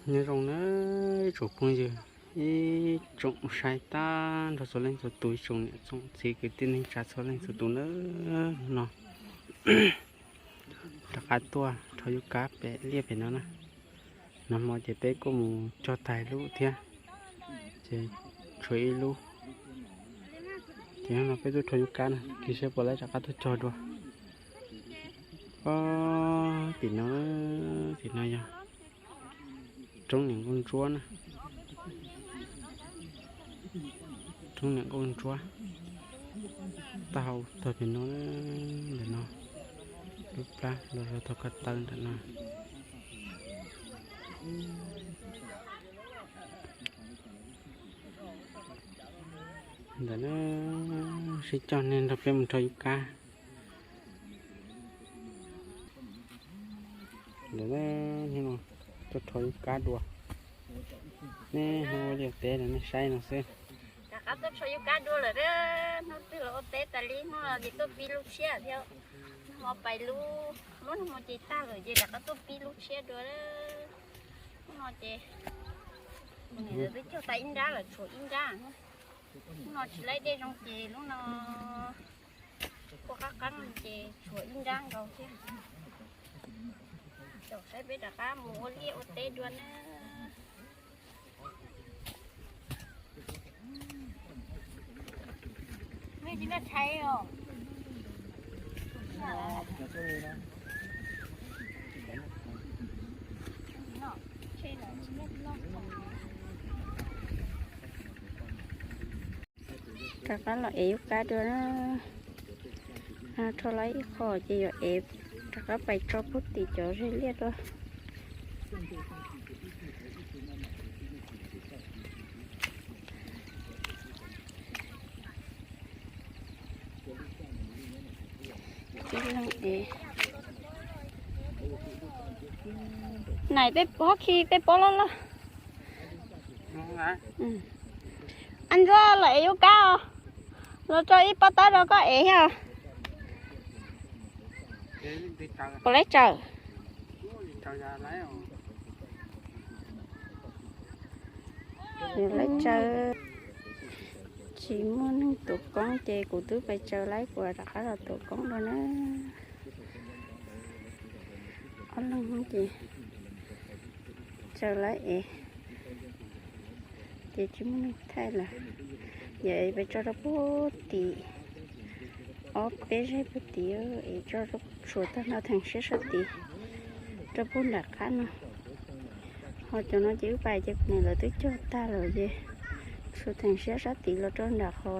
Nyob zoo nawb tsoom phooj ywg, ib tsoom saib tag nrho txhua leej txhua tus, ib tsoom niam tsoom txiv kwv tij neej tsa txhua leej txhua tus nawb. No rov qab tuaj rho yub kab pem liaj pem no na. Nag hmo ces peb kuj mus cog tag lub thiab, ces tshuav ib lub. Ces no peb tuaj rho yub kab na, kis saib puas laib rov qab tuaj cog dua. Tim no, tim no yog roob niam nkauj ntsuab na. Roob niam nkauj ntsuab, taub hau tag pem no, ntawm no, lub plab los rau tog ko taw ntawm no. Ntawm no sib cog nej nrog peb mus rho yub kab. Ntawm no tuaj rho yub kab dua. Nej hnub ua liaj teb no nej saib no xwb. Rov qab tuaj rho yub kab dua lawm. Hnub twg los ua teb tas li, hnub no ces tuaj pib lub tshiab thiab. Hnub no pais lub, lub hnub no ces tag lawm ces rov qab tuaj pib lub tshiab dua. Hnub no ces twb cog tag ib nrab lawm, tshuav ib nrab. Hnub no tsis laib dej zoo ces lub no kuj qab qab ces tshuav ib nrab nkaus thiab. Caum saib peb rov qab mus ua liaj ua teb dua na. Rov qab los ev yub kab dua na. Rho lawm ib qho ces yuav ev rov qab pais tso puag tim cov ze liaj dua. Nais peb pob khi peb pob loj loj. Ab Ntsuab, los ev yub kab os, los tso ib pob tab rau koj ev thiab. Puas laib tsawm? Laib tsawm. Tsis muaj neeg tuav koob ces kuv twb pais tsaws laib, kuv rov qab los tuav koob dua na. Ob leeg ces tsaws laib es ces tsis muaj neeg thaij lawm. Yog es peb tso rau puag tim, ob peb zeb puag tim es tso rau, tshuav tag nrho theem siab sab tid rau puag nram qab no. Ho cov no ces wb pais ces kuv niam lawv twb cog tag lawm ces tshuav theem siab sab tid los rau nram qhov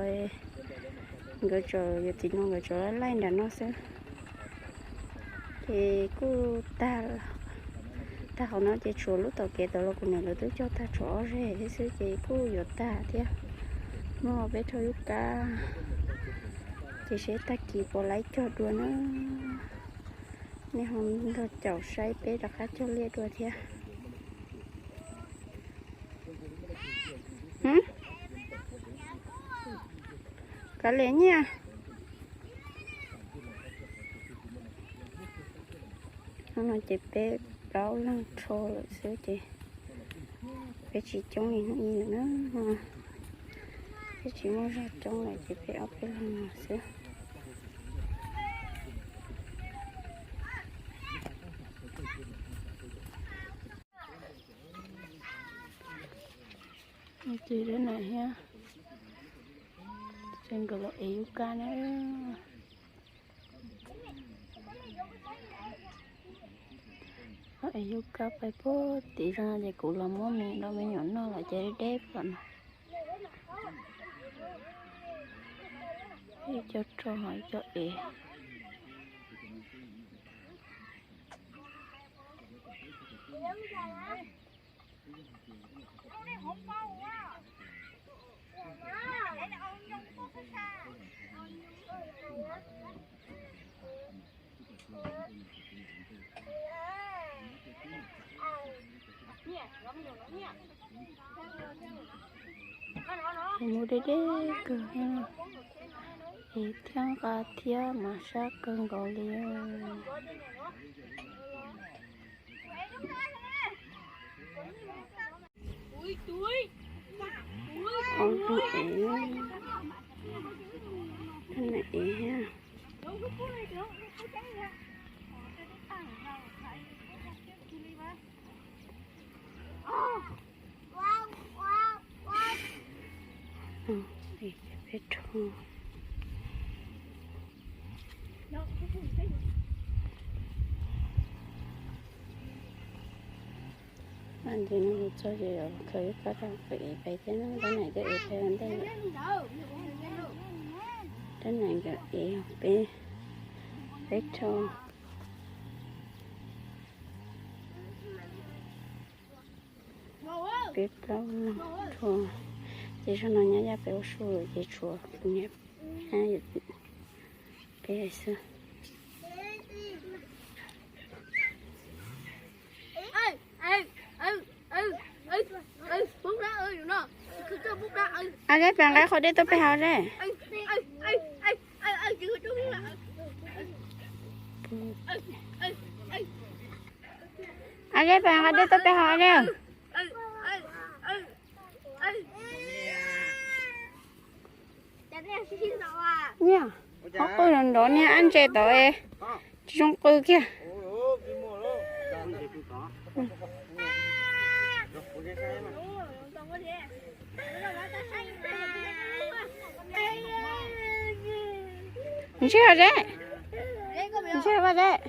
nkawd tseem, yog tim no nkawd tseem laij laij nram no xwb. Ces kuj tag, tag qhov no ces tshuav lub tom kev tod los kuv niam lawv twb cog tag tshuav ob zej thiab xwb ces kuj yuav tag thiab. Hnub no peb rho yub kab ces seb tag kis puas laib cog dua na. Nej ho nrog caum saib peb rov qab cog liaj dua thiab. Kav liam nyiaj. Hnub no ces peb plaub leeg rho lawm xwb ces peb tsis coob li hnub ib lawm na. Peb tsis muaj zog coob lawm ces peb ob peb leeg no xwb. Ces dab na thiab, ces nkawd los ev yub kab na. Los ev yub kab pais puag tim zog no ces kuv los muab me rau me nyuam noj los ces deb deb lawm no. Ib co rau ho ib co ev. Mus deb deb kawg, es thiab nqa thiab mas sab kawg nkaus li. Ntawm no mus txog ces khaws ib qho rau kwv ev pais thiab na, rab nees coj ev pais ua ntej. Rab nees nkawd ev peb, peb rau. Peb plaub no, ces zaum no nyab Yaj pem ua su lawm ces tshuav kuv niam, peb xwb. A Zeb, peb nqa qhov dej tuaj peb haus Zeb. A Zeb, peb nqa dej tuaj peb haus Zeb. Nyiaj, qhov qw nrov nrov niag ab ntse tod es tsis zoo qw kiag. Ntshe Zeb, ntshe Vaj Zeb.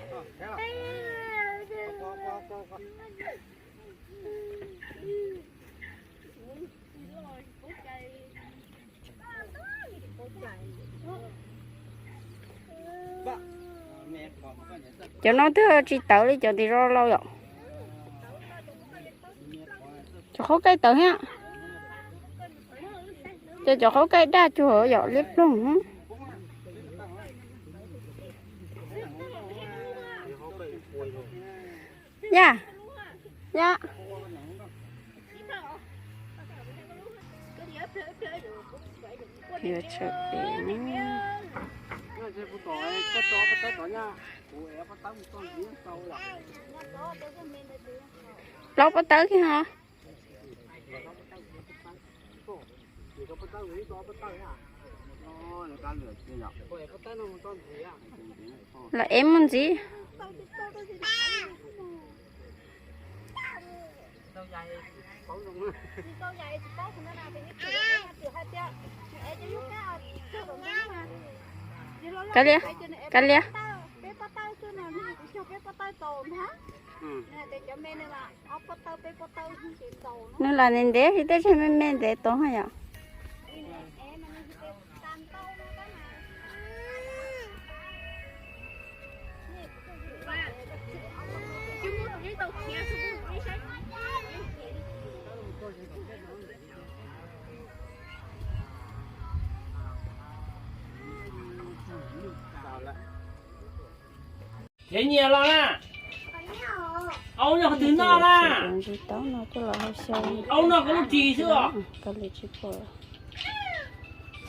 Cov no twb tsis tawv li cov tim zos laus yom. Cov qhaub kaij tawv thiab. Ces cov qhaub kaij daj cuag yom, liab ploog. Yaj, yaj. Yuav tsawm pem ne. Plaub pob tawb kiag hos. Los ev mus ntxiv. Kav liam, kav liam. Nws lam ntev ntev, tej zaum me me ntev tod yom. Ces nyias los na. Aub nyob qhov twg noj na? Ntsis taub no coj los hau xyaw. Aub noj koj lub ris xwb os. Koj li tsis pom.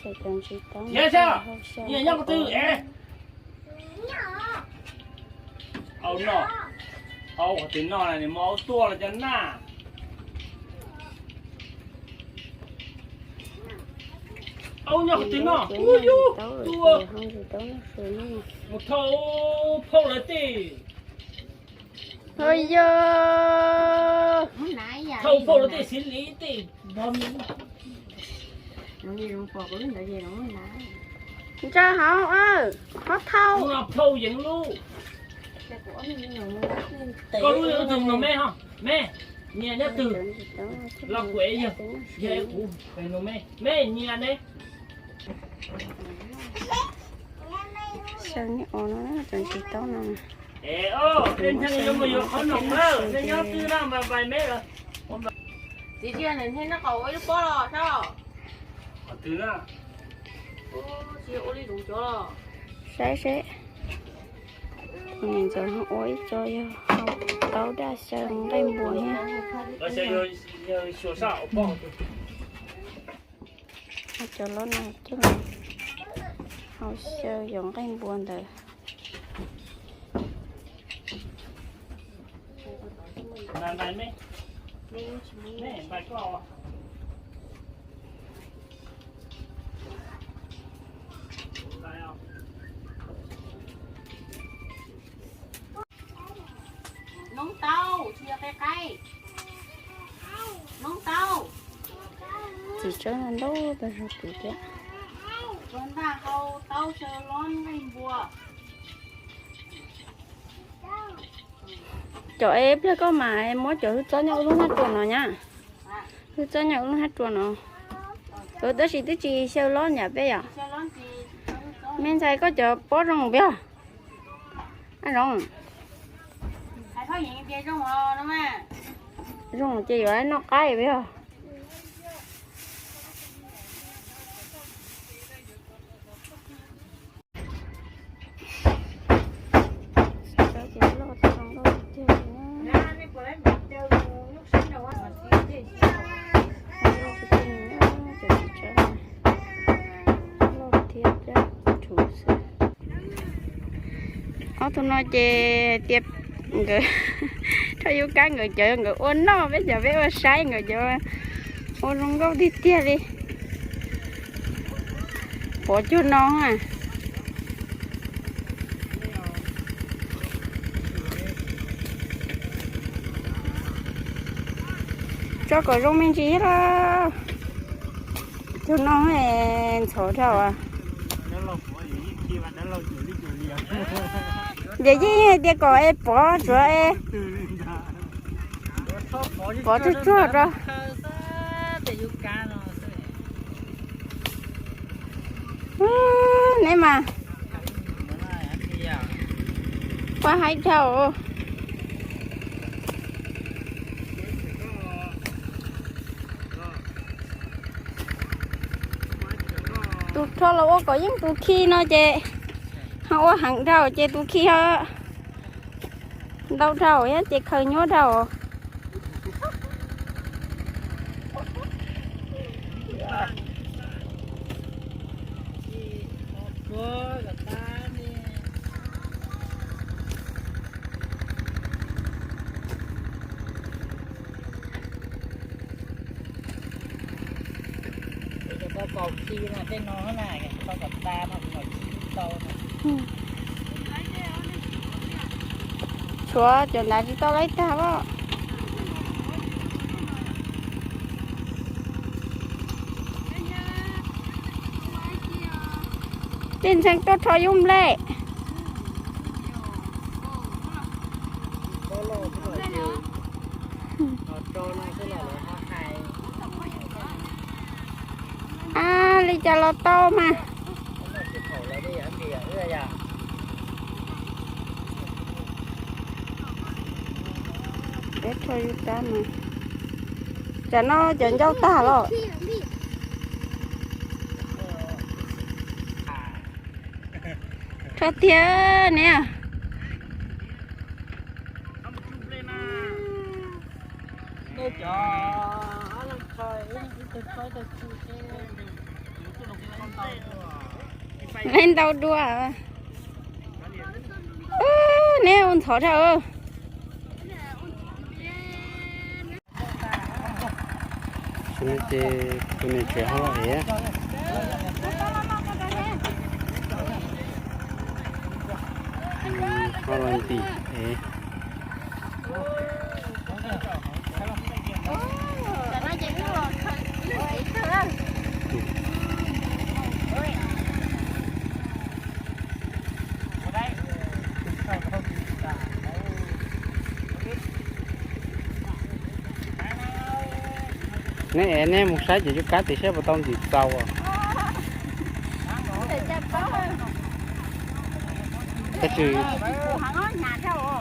Xyaw cov ntsis taub no coj los hau xyaw. Nyias nyob qhov twg es? Aub noj, aub qhov twg noj na, nws muab aub tua los cov na. Aub nyob qhov twg noj, ua yus tua. Mus thauj phauj lawv tej. Ua yus thauj phauj lawv tej xib li tej. Ntsaws hauv, qhov thauj. Phauj yeev lub. Koj lub yog tus nus me ho, me, nyias nyob twg? Los kuv ev yawg, yawg ev kuv, nus me, me nyias ne. Xyaw niag os no, cov ntsis taub no. Es, o, tej ntseeg yuav mus yuav qhov noom na, nej nyob twg na mas pais me lawm. Txiv Tsiaj, nws noj qab ua ib lub pob los sab. Qhov twg na? Tsis ua li zoov cov. Saib seb. Niam ntxawm ua ib co yog hau taub daj xyaw nqaij npua thiab. Cov loj no coj los hau xyaw yog nqaij npua ntawd. Noob taub, tsis yog qe qaib. Noob taub. Txiv tsawb ntau tau zog pem thiab. Cov es pliag koj mas muab cov hwj txob nyob ua lub hnab ruas no nyab. Hwj txob nyob ua lub hnab ruas no. Tab sis twb tsis xyaw lob nyam peb yom. Me ntxhais koj cov pob zoo peb os. Zoo. Zoo ces yuav noj qaib peb os. Ob tug no ces tias nkawd rau yub kab nkawd cov nkawd ua noj peb cov peb ua saib nkawd cov ua zoo nkauj tiag tiag li. Pov cuag no. Tso kom zoo me ntsis thiab los. Cuag no ntxhov dhau. Ces yeej hais tias kom es pov tsuav es pov tsuag tsuag rau. Neb mas, pab haib dhau. Tus rho los ua kom yeej tus khi no ces ho ua heev dhau ces tus khi ho ntau dhau thiab ces khaws nyuaj dhau. Tshuav cov ntav tsis tau laib tag os. Tej ntxhee tuaj rho yub nplej. A, li cas los tau mas. Peb rho yub kab mas. Tsam no cov ncauj tag los. Rho tiag ne. Neb ntau dua. Neb ua ntxhov dhau. Ces tus niam tsev ho los ev, ho los ntim ev. Neb ev neb mus saib ces yub kab tim saib puas tau ntxim txaus.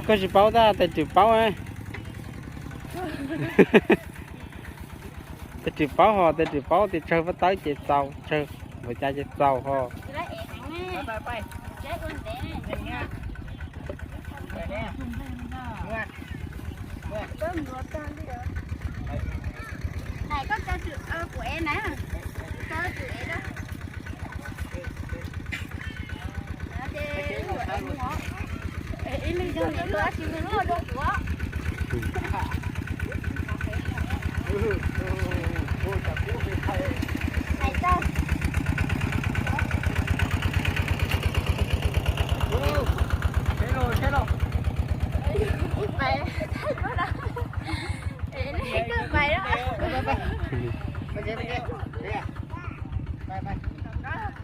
Koj tsis paub tab, tes twm paub. Tes twm paub ho, tes twm paub tias tsawg fab tawb ces txaus, tsawg npaum cas ces txaus ho.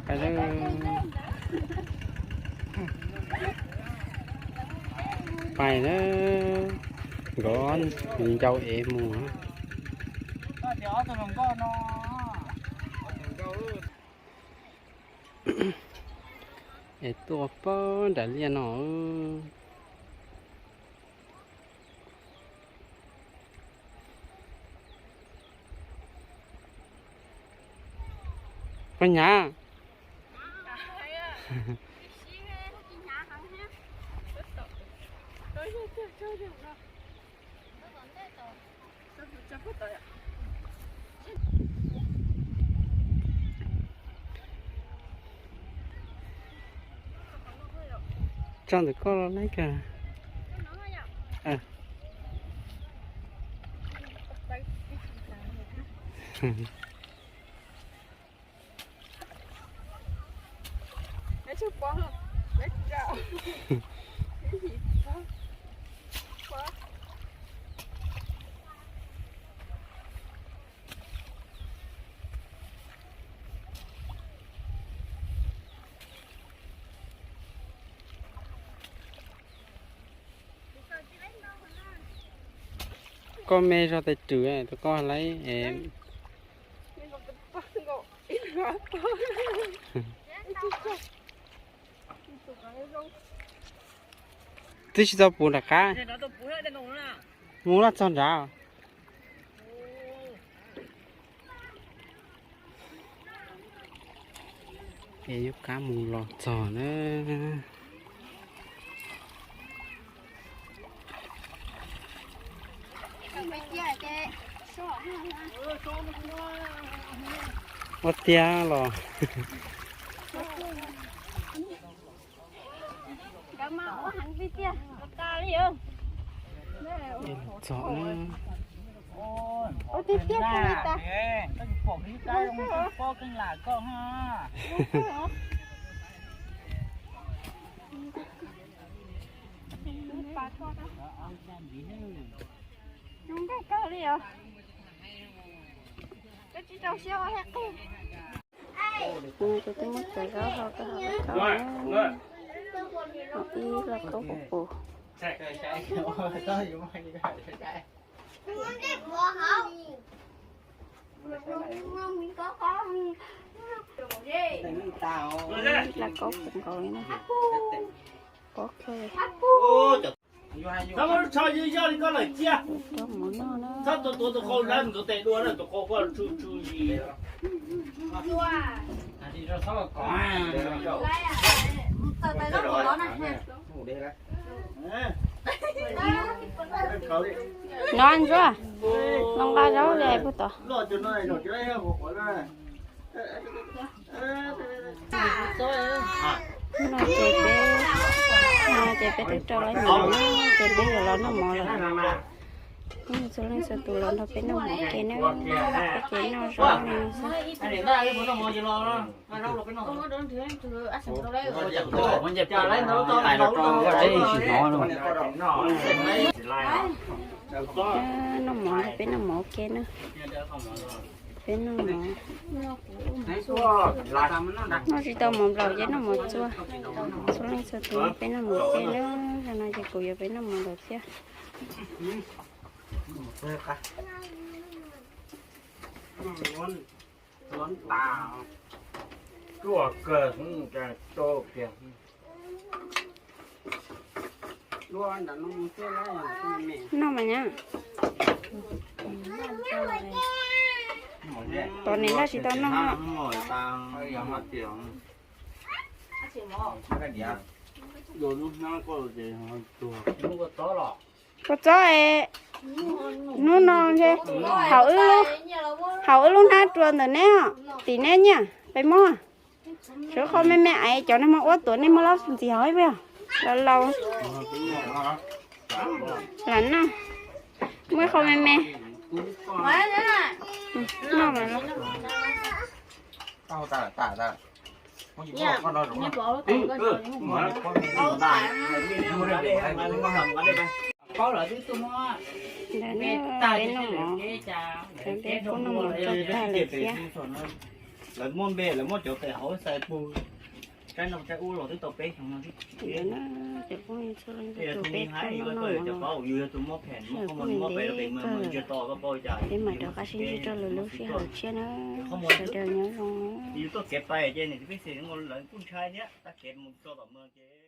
Pais lawm, pais lawm, nkawd ncau ev mus. Es tuaj pab nram liaj no. Koj hnyav. Tso ntawm koj los laib kawg. Koj me zog tes rwm, tus koj laib. Twb tsis tau puv nram qab, mus loj txog nrad. Es yuav kab mus los txog na. Ua tiag los. Txog na. Tus twb muab cov zaub hau rau hauv kawg na. Ib lauj kaub qus qus. Ib lauj kaub qus nkaus li na. Pob kawg. Rau mov noj na. No ntsuag, los nqa zaub li puag tod. No ces peb, no ces peb twb rau lawv mus no ces peb yuav los noj mov lawm. Peb txhua leej txhua tus los nrog peb noj mov ua ke na, peb ces noj zaub li no xwb. Noj mov nrog peb noj mov ua ke na. Peb noj mov, noj tsis tau mov nplaum ces noj mov txua. Txhua leej txhua tus peb noj mov ua ke na. Yog no ces kuv yuav peb noj mov nplaum thiab. Noj mas nyab. Tom nim noj tsis tau noj. Kua txob es hnub no ntshe haus wb lub hnab rua ntawm neb, tim neb nyiaj peb muab. Sawv qhov me me es cov neeg muaj ua tuam nej muab lab ntxiv hauv ib pliag. Laus laus lam noj, muaj ib qho me me. Noj mas los. Ntawd no peb noj mov, peb kuj noj mov txog tag lawm thiab. Lawv muab npe, lawv muab cov tes hauv xais pug, saib no saib ub los twb tau peb xyoo no thiab. Yog tus me hais, yog cov paub yus yog tus muab phem, muab qhov muag muab pem rau pem mus, mus ntsia to koj paub cas. Peb mam rov qab sib ntsib rau lwm lub sij hawm tshiab na. Sawv daws nyob zoo. Yus tuaj kev pais ces nws peb xwm lawv kuj ntshai thiab, tag kev mus tso tom mog ces.